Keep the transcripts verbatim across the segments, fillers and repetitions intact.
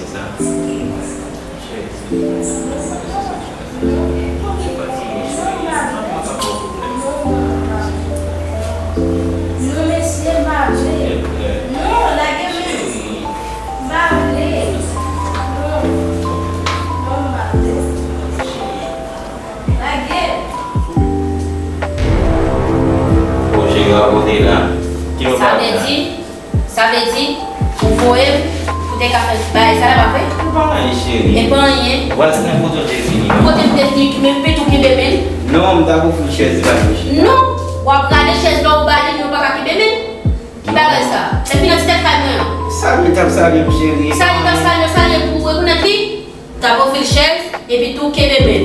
Sa. Cheri. Ou pa timoun, cheri. Sa pa ka ba w pwoblèm. Non, mesye, m pa vle. Non, lage men. M pa vle. Non. Non, m pa vle. Lage. Bon, cheri, rakonte la. Ki nou Sa vle di, sa vle di, ou voye m pou te ka fè bagay sa la, pa vre? Ou pa anyen, cheri. E pa anyen. Ou pral nan kote w te vini. Kote m te vini, men m pito kenbe men. Non, m ta ofri w chèz la, cheri. Non, w ap rale chèz la, ou ba li, men ou pa ka kenbe men. Ki bagay sa? Epi nan ti tèt kay mwen an. Sa li t ap salye m, cheri. Sa li t ap salye, salye pou ou rekonèt li? T ap ofri l chèz, epi tou kenbe men.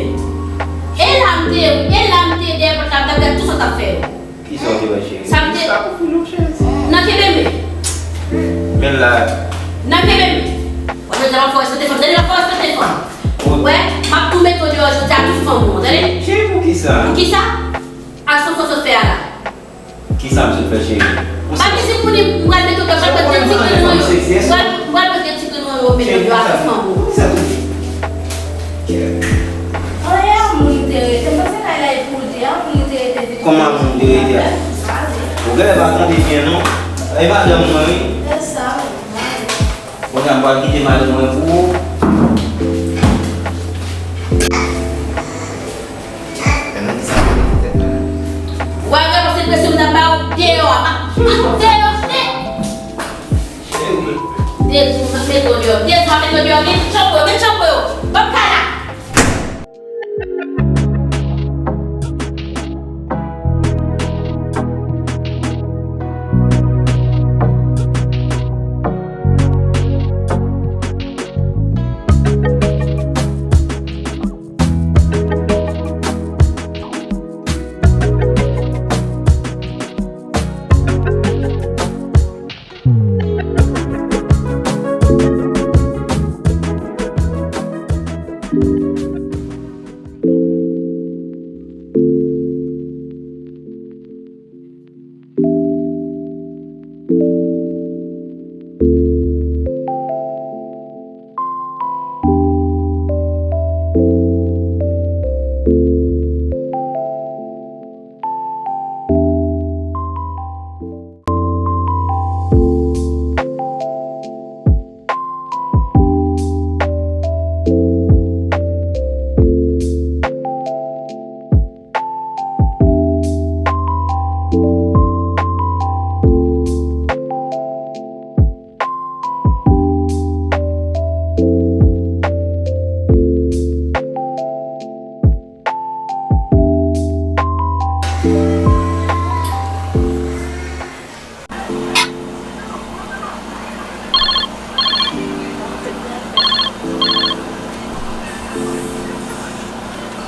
E la m te ye, wi, e la m te ye dèyè pòt la, m t ap gade tout sa w t ap fè yo. Kisa w te wè, cheri? Sa m te Sa pou fout yon chèz. Nan kenbe men. Men la. Nan kenbe men. Wè, jodi a m ap fè w respekte fanm. Tande, m ap fè w respekte fanm. Wè, m ap tou mete w deyò jodi a, tout fanm ou, tande? Cheri, poukisa? Poukisa? Aksyon sa w sot fè a la. Kisa m sot fè, cheri? Pa gen ti kounye m pral mete w deyò, m pral pran de ti grenn yo. M pral, m pral pran de ti grenn yo, mete w deyò a tout fanm ou. Poukisa tou? Anyen, a moun te rete. M panse kay la e pou w te, a moun te rete vin. Kòman moun te rete a? Ou genlè pa tande byen non. E madanm mwen wi. Se sa, wi. Kounye a m pral kite madanm mwen pou ou. Wè, wè, paske presyon m t ap ba ou deyò a, pa, pa deyò, se. Dezou, mete w deyò, dezou, mete w deyò, men chanpo yo, men chanpo yo, ban m kay la.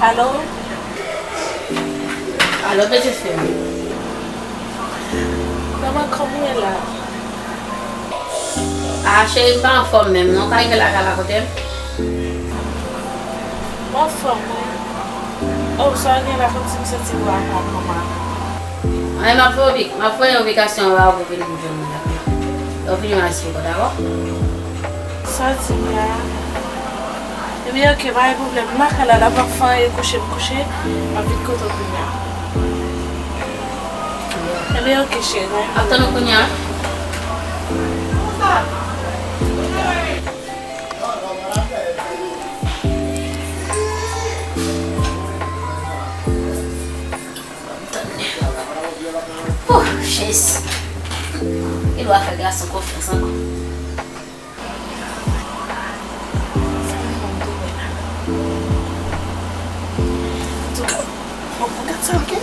Alo? Alo, pitit fi m. Manman, kòman w ye la? A, cheri, m pa anfòm menm, non. Ou ka rive lakay la kote m? M anfòm, wi. Oh, sa w gen la, kòmsi m santi vwa m an kòman? Anyen, m ap fè obi-, m ap fè envitasyon ba ou pou vin pou jwenn mwen, dakò? Lè w fini, m a esplike w, dakò? Sa w di m la? Ebyen, oke, pa gen pwoblèm. M lakay la, la, m ap fè anyen, kouche m kouche, m ap vin kote w kounye a. Ebyen, oke, cheri, pa gen pwoblèm. Ap tann ou kounye a. Oh, Jezi. Li dwe fè gason konfyans ankò. Antouka, bon, gad sa, oke?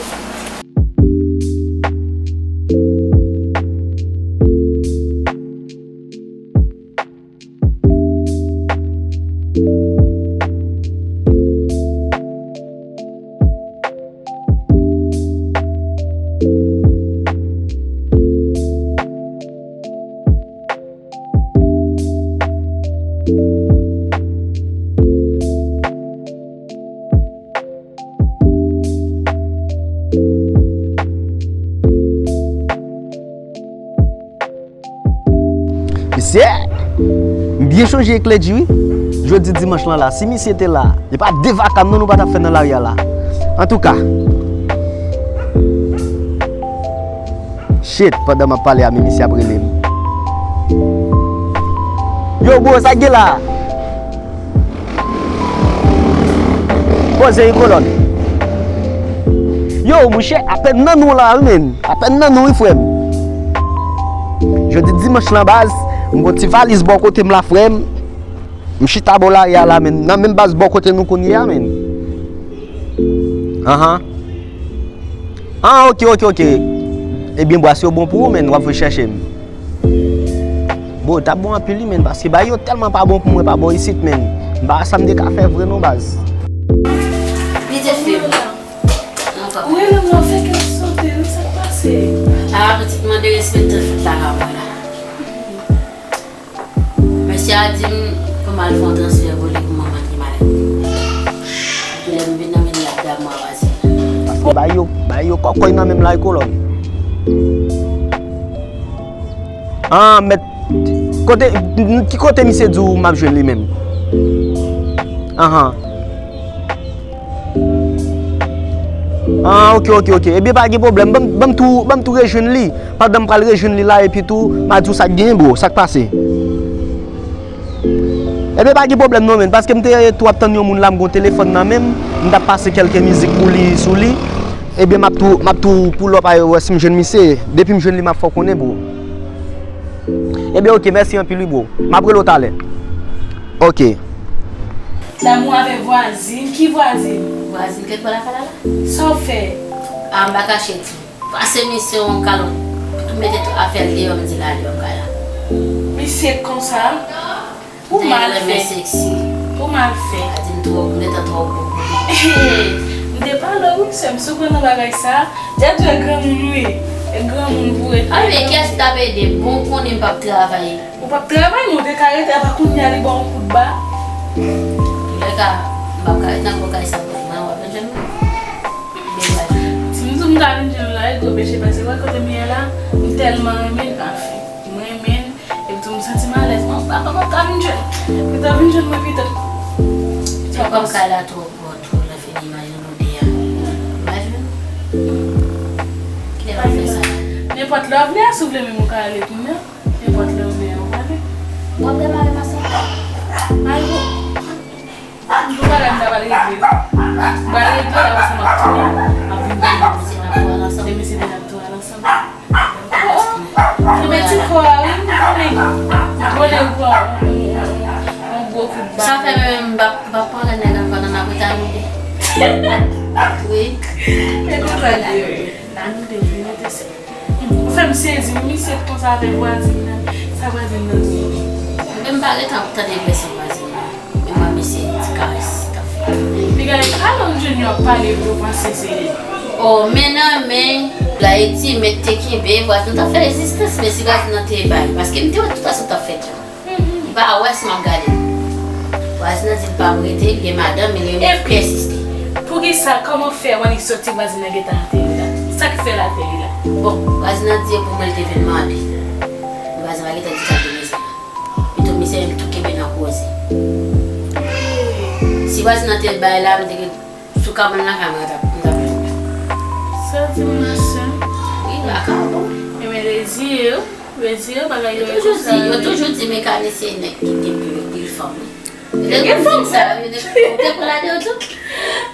Mesye! M byen cho Manje eklèji wi. Jodi dimanch lan la, si misye te la, e pa de vaka m non nou pa t ap fè nan lari a la. Antouka. Shit, pandan m ap pale a, men misye ap rele m. Yo, bro, sa k gen la? Poze wi, kolòn. Yo, monchè, apèn nan nou la, wi, men. Apèn nan nou, wi, frè m. Jodi dimanch lan, baz, m gon ti valiz bò kote m la, frè m. M chita bò lari a la, men. Nan menm baz bò kote nou konn ye a, men. Anhan. Ah, ok, ok, ok. Ebyen, bwa, si yo bon pou ou, men, w ap vin chèche m. Bro, t ap bon anpil, wi, men, paske bagay yo tèlman pa bon pou mwen pa bò isit, men. M pa wè sa m te ka fè vre, non, baz. Li te fè. Ankò. Ou rele m la, ou fè kè m sote, wi, sa k pase? Ah, pitit mande respekte fout la ka mwen la. Mesye a di m pou m al fè yon transfè pou li pou manman li malad. Epi lè m vin nan men li ap dam mwen pase. Paske bay yo, bay yo kòkòy nan menm lay kolòn. Ah, mèt, kote, ki kote misye di w m ap jwenn li menm? Anhan. Ah, ok, ok, ok. Ebyen, pa gen pwoblèm. Ban m, ban m tou, ban m tou rejwenn li. Pandan m pral rejwenn li la, epi tou, m a di w sa k genyen, bro. Sa k pase? Ebyen, pa gen pwoblèm non, men. Paske m te tou ap tann yon moun la, m gon telefòn nan men m. M t ap pase kèlke mizik pou li, sou li. Ebyen, m ap tou, m ap tou pull up a yo, wè si m jwenn misye. Depi m jwenn li, m ap fè w konnen, bro. Ebyen, ok, mèsi anpil, wi, bro. M ap rele w talè. Ok. Damou avè vwazin, ki vwazin? Vwazin, kèk bò lakay la la? Sa w fè? A, m pa kache di. Pase misye yon kalòt. Tou mete tout afè l deyò, m di l ale yon kay la. Misye konsa? Ou mal fè. Seksi. Ou mal fè. A di m twò, m gentan twò gwo pou li. M te pale w, wi, sè m, si w pran nan bagay sa, jè tou e granmoun, wi. E granmoun pou rete. A, men kiyès ki t ap ede m? Bon, ou konnen m p ap travay. Ou p ap travay, men ou te ka rete, apa kounye a li ba w kout ba? Lè ka, m p ap ka rete nan gwo kay sa pou mwen, w ap vin jwenn mwen. Byen, bye. Si m di w m ka vin jwenn ou la, e gwo peche, paske wè kote m ye la, m tèlman renmen l, anfen, m renmen l, epi tou m santi m alèz, mwen pa, pa, pa ka vin jwenn. Pito vin jwenn mwen pito. Pito kòm kay la twò pwòp, twò lè fini, imajine lode a. Imajine. Kilè w ap fè sa la? Nenpòt lè w vle a, si w vle menm ou ka ale kounye a. Nenpòt lè w vle a, ou prale. W ap demare masanm? Al bon. M gon bagay m ta pral regle wi. M pral regle l, apre sa m ap tounen, m ap vin bay nou. Demen se demen n ap tou al ansanm. Oh, oh. Kenbe ti kò a wi, m konnen. M konnen ou pran yon, yon, yon, yon gwo kout ba. Sa fè menm m pa, m pa pran nèg ankò nan, n ap rete a nou de. Wi. E konsa l ye wi. A nou de wi, nou de se. Ou fè m sezi wi, misye t konsa avèk vwazin nan. Sa vwazin nan di? Mwen menm m pa gentan ap tande vèsyon vwazin nan. Men mwen misye ti karès t ap fè. Piga yo pale, ou jwenn yo ap pale pou yo panse se. Oh, men nan men, la e ti mèt te kenbe, vwazin nan t ap fè rezistans, men si vwazin nan te bay, paske m te wè tout sa t ap fèt yo. M pa wè si m ap gade l. Vwazin nan di l pa pou rete, li gen madanm, men li pèsiste. Poukisa, kòman fè w annik soti vwazin nan gentan ateri la? Sa k fè l ateri la? Bon, vwazin nan di e pou mwen l te vin mande. Men vwazin pa gentan di sa de mizè la. Pito misye menm tou kenbe nan koze. Si vwazin nan te bay la, m te gen sou kabann lakay mwen, m t ap, m t ap jwenn. Sa di m la sè. Wi, lakay ou. Ebyen, reziye w. Reziye w, bagay yo ye konsa. Yo toujou di, yo toujou di mekanisyen nèg ki te pi, pi fanm wi. Yo te konn di m sa, yo te, yo te konn lade yo tou.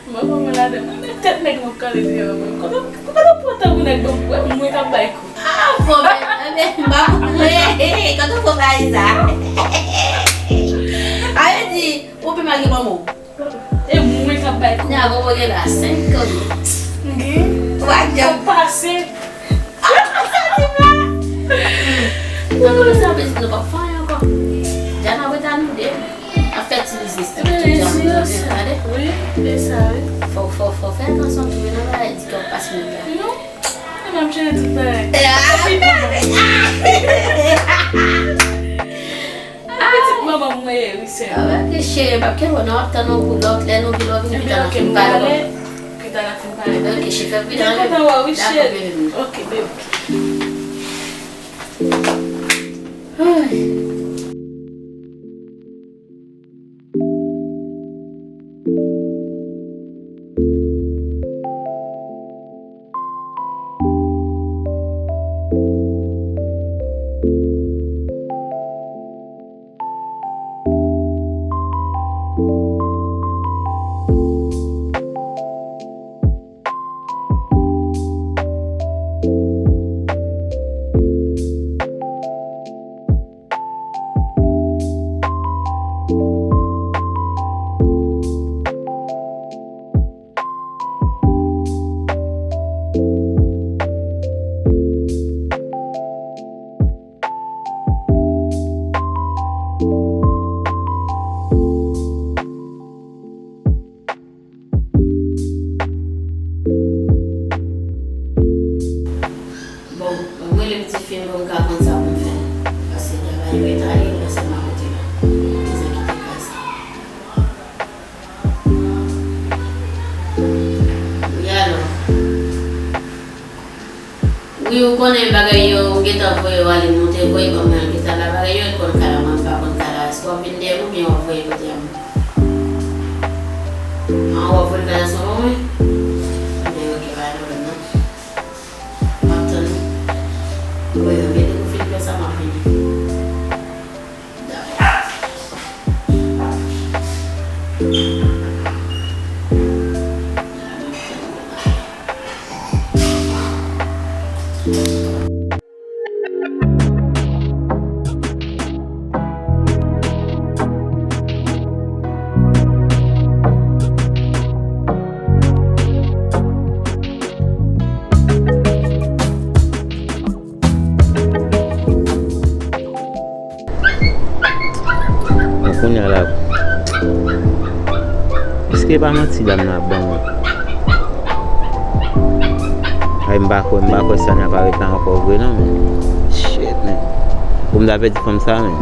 Mwen pa konn lade, mwen, men tèt nèg m ap kale deyò mwen. Kote, kote w pran tan pou nèg ban m, wè mwen k ap bay kou. Ah, bon, men, men, m pa konn, kote w pran bagay sa? A vle di, ou pi mal ke manman w. E mwen k ap bay kou. Nya Gogo gen la senk an. Gen. Ou pa janm pase. Ah, sa di m la. Nan kote sa pitit nou p ap fè anyen ankò. Jan n ap rete a nou de. Ap fè ti biznis tou, tout jan nou tande. Wi, e sa wi. Fò, fò, fò fè atansyon tou, nan bagay di k ap pase nou la. Non. E m ap jere tout bagay. Ah, pitit manman m mwen ye, wi, sè. Ah, ok, cheri, m ap kenbe w nan, w ap tann yon kou, lòt lè nou vin, lè w vin, pita n ap fin pale. Pita n ap fin pale. Ok, cheri, fè pita. Mwen kontan wè w, wi, cheri. Ok, baby. Ay. Bon, mwen rele pitit fi m pou m ka konn sa pou m fè. Paske travay yo e ta ye, lè sèlman kote la. Bezwen kite kay sa. Wi, alò. Wi, ou konnen bagay yo, ou gentan voye yo ale, nou te voye kòm nan lopital la, bagay yo ret konn kay la, mwen m pa konn kay la. Èske w ap vin dèyè m oubyen w ap voye kote a m? An, w ap voye kay la sou mwen? Ebyen, oke, pa gen pwoblèm, non. M ap tann ou. Wi, mwen mete pou fini fè sa, m ap vini. Bon, kounye a la, èske pa manti dam nan ap ban mwen? Ay, m pa kwè, m pa kwè Stania pa ret la ankò vre non, men. Shit, men. Pou m ta pèdi fanm sa, men.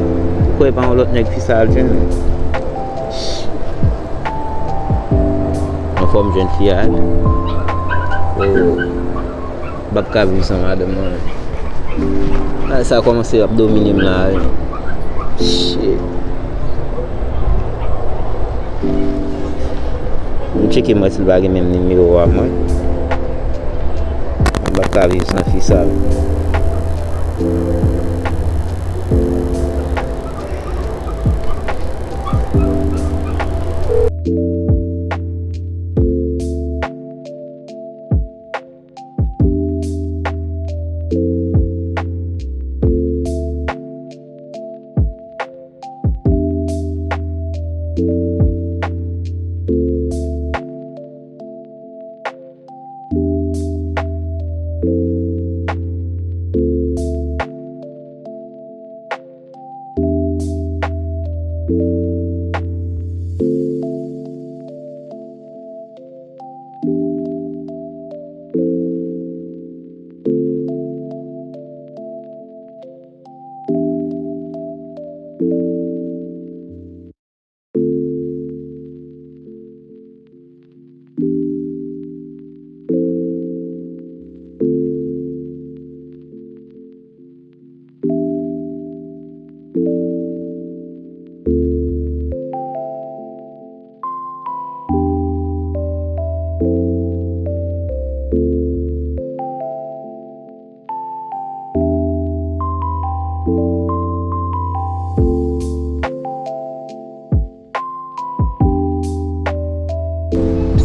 Ou kwè pa yon lòt nèg fi sa al jwenn, men? Anfòm jwenn fi a, wi. Oh. M p ap ka viv san madanm nan, men. Bagay sa kòmanse ap domine m la, wi. Shit. M tcheke m wè si l pa gen menm nimewo a mwen. M p ap ka viv san fi sa, men.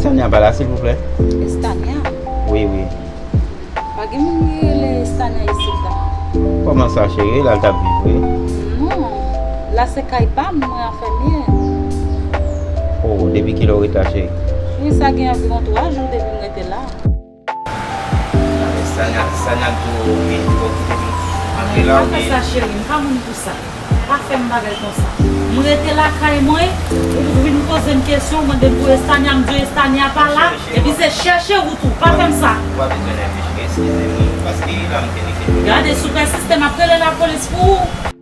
Stania pa la, silvouplè? Stania? Wi, wi. Pa gen moun ki rele Stania isit la. Kòman sa, cheri? La l t ap viv, wi. Non. La se kay pa m, mwen anfèmye. Oh, depi kilè w rete la, cheri? Wi, sa gen anviwon twa jou depi m rete la. Stania, Stania tou okipe m. Antre la, wi. Pa fè sa, cheri. M pa moun pou sa. Pa fè m bagay konsa. M rete lakay mwen, ou vin poze m kesyon, ou mande m pou Estania, m di w Estania pa la, epi se chèche wout ou, pa fè m sa. Ou pa bezwen nève, cheri, eskize m, paske la m te rete. Gade, si w pèsiste, m ap rele lapolis pou ou.